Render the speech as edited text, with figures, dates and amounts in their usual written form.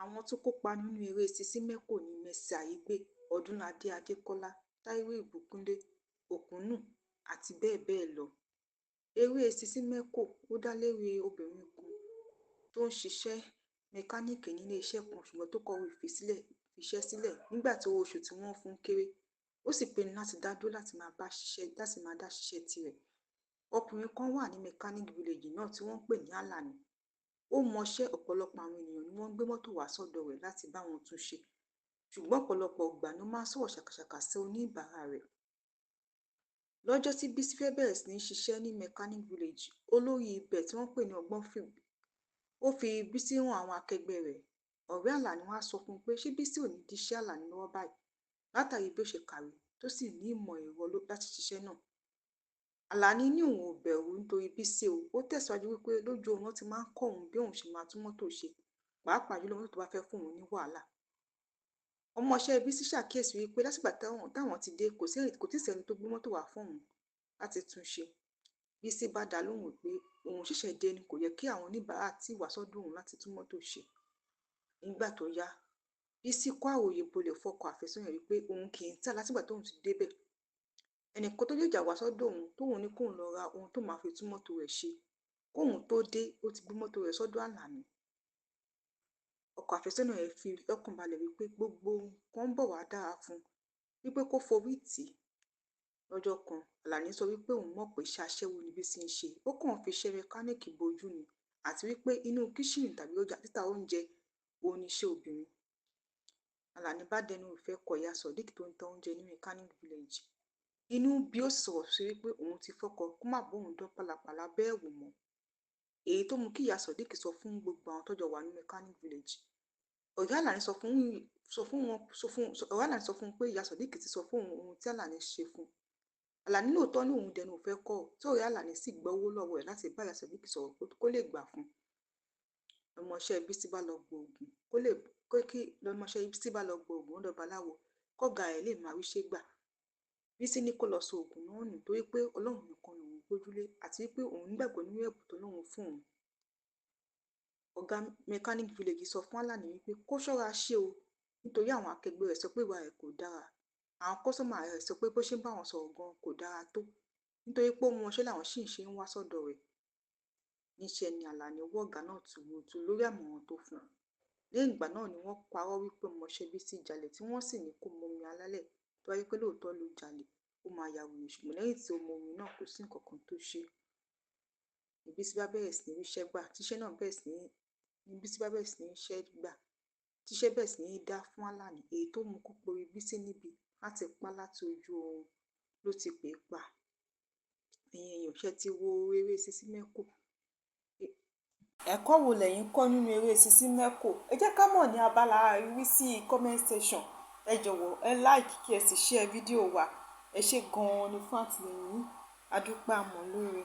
Àwọn tó kópa nínú eré Sisi Mẹ́kò ni Mercy Aigbe, Ọdúnládé Adékọ́lá, Táíwò Ìbíkúnlé Òkúnnù àti bẹ́ẹ̀ bẹ́ẹ̀ lọ. Eré Sisi Mẹ́kò ó dá lórí obìnrin kan tó ń ṣiṣẹ́ mẹkáníìkì ní ilé-iṣẹ́ kan, ṣùgbọ́n tó kọ̀wé fiṣẹ́ sílẹ̀ nígbà tí owó oṣù tí wọ́n ń fún kéré. Ó sì pinnu láti dá dúró láti máa dá ṣiṣẹ́ tirẹ̀. Ọkùnrin kan wà ní Mechanic Village náà tí wọ́n ń pè ní Àlàní. Ó mọṣẹ́, ọ̀pọ̀lọpọ̀ àwọn ènìyàn ni wọ́n ń gbé mọ́tò wá sọ́dọ̀ rẹ̀ láti bá wọn tún ṣe. Ṣùgbọ́n ọ̀pọ̀lọpọ̀ ìgbà ni ó máa ń sọ̀rọ̀ ṣàkàṣàkà sí oníbàárà rẹ̀. Lọ́jọ́ tí Bísí fẹ́ bẹ̀rẹ̀ sí ní ṣiṣẹ́ ní Mechanic Village, olórí ibẹ̀ tí wọ́n ń pè ní Ọgbọ́n ó fi Bísí hàn àwọn akẹgbẹ́ rẹ̀. Ọ̀rẹ́ Àlàní wá sọ fún un pé ṣé Bísí ò ní díṣẹ́ Àlàní lọ́wọ́ báyìí látàrí bí ó ṣe kàwé tó sì ní ìmọ̀ ẹ̀rọ láti ṣiṣẹ́ náà. Àlàní ní òun ò bẹ̀rù nítorí Bísí o. Ó tẹ̀síwájú wípé lójú oorun ló ti máa ń kọ́ òun bí òun ṣe máa tún mọ́tò ṣe, pàápàá jùlọ mọ́tò tó bá fẹ́ fún òun ní wàhálà. Ọmọọṣẹ́ Bísí ṣàkíyèsí wípé látìgbà táwọn ti dé, kò tíì sẹ́ni tó gbé mọ́tò wá fún òun láti tún ṣe. Bísí bá dá lóhùn wípé òun ṣẹ̀ṣẹ̀ dé ni, kò yẹ kí àwọn oníbàárà tí wá sọ́dọ̀ òun láti tún mọ́tò ṣe. Nígbà tó yá, Bísí kó àròyé bolẹ̀ fọ́kọ àfẹ́sọ́nà rẹ̀ wípé òun kì í tà látìgbà tóun ti débẹ̀. Ẹnìkan tó jàjà wá sọ́dọ̀ òun tóun ní kóun lọ ra ohun tó máa fi tún mọ́tò rẹ̀ ṣe. Kóun tó dé, ó ti gbé mọ́tò rẹ̀ sọ́dọ̀ Àlàní. Ọkọ àfẹ́sọ́nà rẹ̀ fi lọ́kàn balẹ̀ wípé gbogbo nǹkan ń bọ̀ wá dára fún un, wípé kó forí tì í. Lọ́jọ́ kan, Àlàní sọ wípé òun mọ̀ pé iṣẹ́ aṣẹ́wó ni Bísí ń ṣe, ó kàn fi iṣẹ́ mẹkáníìkì bojú ni, àti wípé inú kíṣìnì tàbí ọjà títa oúnjẹ òun ni iṣẹ́ obìnrin. Àlàní bá dẹnu ìfẹ́ kọ ìyá Sodiq tó ń ta oúnjẹ ní Mechanic Village. Inú bí ó sì sọ̀rọ̀ sí wípé òun ti fọ́kọ, kó má bá òun dán pálapàla bẹ́ẹ̀ wò mọ́. Èyí tó mú kí ìyá Sodiq sọ fún gbogbo àwọn tó jọ wà ní Mechanic Village. Ọ̀rẹ́ Àlàní sọ fún sọ fún wọn sọ fún ọ̀rẹ́ Àlàní sọ fún un pé ìyá Sodiq ti sọ fún òun ohun tí Àlàní ṣe fún un. Àlàní lóòótọ́ ní òun dẹnu ìfẹ́ kọ́, tí ọ̀rẹ́ Àlàní sì gba owó lọ́wọ́ ẹ̀ láti bá ìyá Sodiq sọ̀rọ̀ kó lè gbà fún un. Lọmọṣẹ́ Bísí bá lọ gbòògùn kó lè kó kí lọmọṣẹ́ Bísí bá lọ gbòògùn lọ́dọ̀ babaláwo kọ́gàá ẹ̀ lè máa ríṣẹ́ gbà. Bísí ní kó lọ sọ oògùn náà nù torí pé Ọlọ́run nìkan lòun gbójúlé, àti wípé òun nígbàgbọ́ nínú ẹ̀bùn tọ́lọ́run fún òun. Ọ̀gá Mechanic Village sọ fún Àlàní wípé kó ṣọ́ra ṣe o, nítorí àwọn akẹgbẹ́ rẹ̀ sọ pé ìwà rẹ̀ kò dára. Àwọn kọ́sọ́mà rẹ̀ sọ pé bó ṣe ń bá wọn sọ̀rọ̀ gan kò dára tó, nítorí pé ó mọṣẹ́ làwọn sì ń ṣe ń wá sọ́dọ̀ rẹ̀. Níṣẹ́ ni Àlàní wọ́ ọ̀gá náà tùrùtù lórí àmọ̀ràn tó fún un. Lẹ́yìn ìgbà náà ni wọ́n parọ́ wípé ọmọọṣẹ́ Bísí jalè, tí wọ́n sì ní kó mọmi alálẹ̀. Tó bá jẹ́ pé lóòótọ́ ló jalè, ó máa ya wèrè, ṣùgbọ́n lẹ́yìn tí ó mu omi náà, kò sí nǹkan kan tó ṣe. Ní Bísí bá bẹ̀rẹ̀ sí ní ríṣẹ́ gbà, tíṣẹ́ náà bẹ̀rẹ̀ sí ní ní Bísí bá bẹ̀rẹ̀ sí ní ríṣẹ́ gbà, tíṣẹ́ bẹ̀rẹ̀ sí ní dá fún Àlàní, èyí tó mú kó porí Bísí níbi láti pa láti ojú oorun ló ti pè é pa. Ẹ̀yin èèyàn, ṣé ti wo eré Sisi Mẹ́kò? Ẹ̀kọ́ wo lẹ̀yin kọ́ nínú eré Sisi Mẹ́kò? Ẹ jẹ́ ká mọ̀ ní abala ìrísí comment section. Ẹ jọ̀wọ́, ẹ like kí ẹ sì share fídíò wa. Ẹ ṣé gan-an ni fún àtìlẹ́yìn yín. A dúpẹ́, a mọ̀ lóore.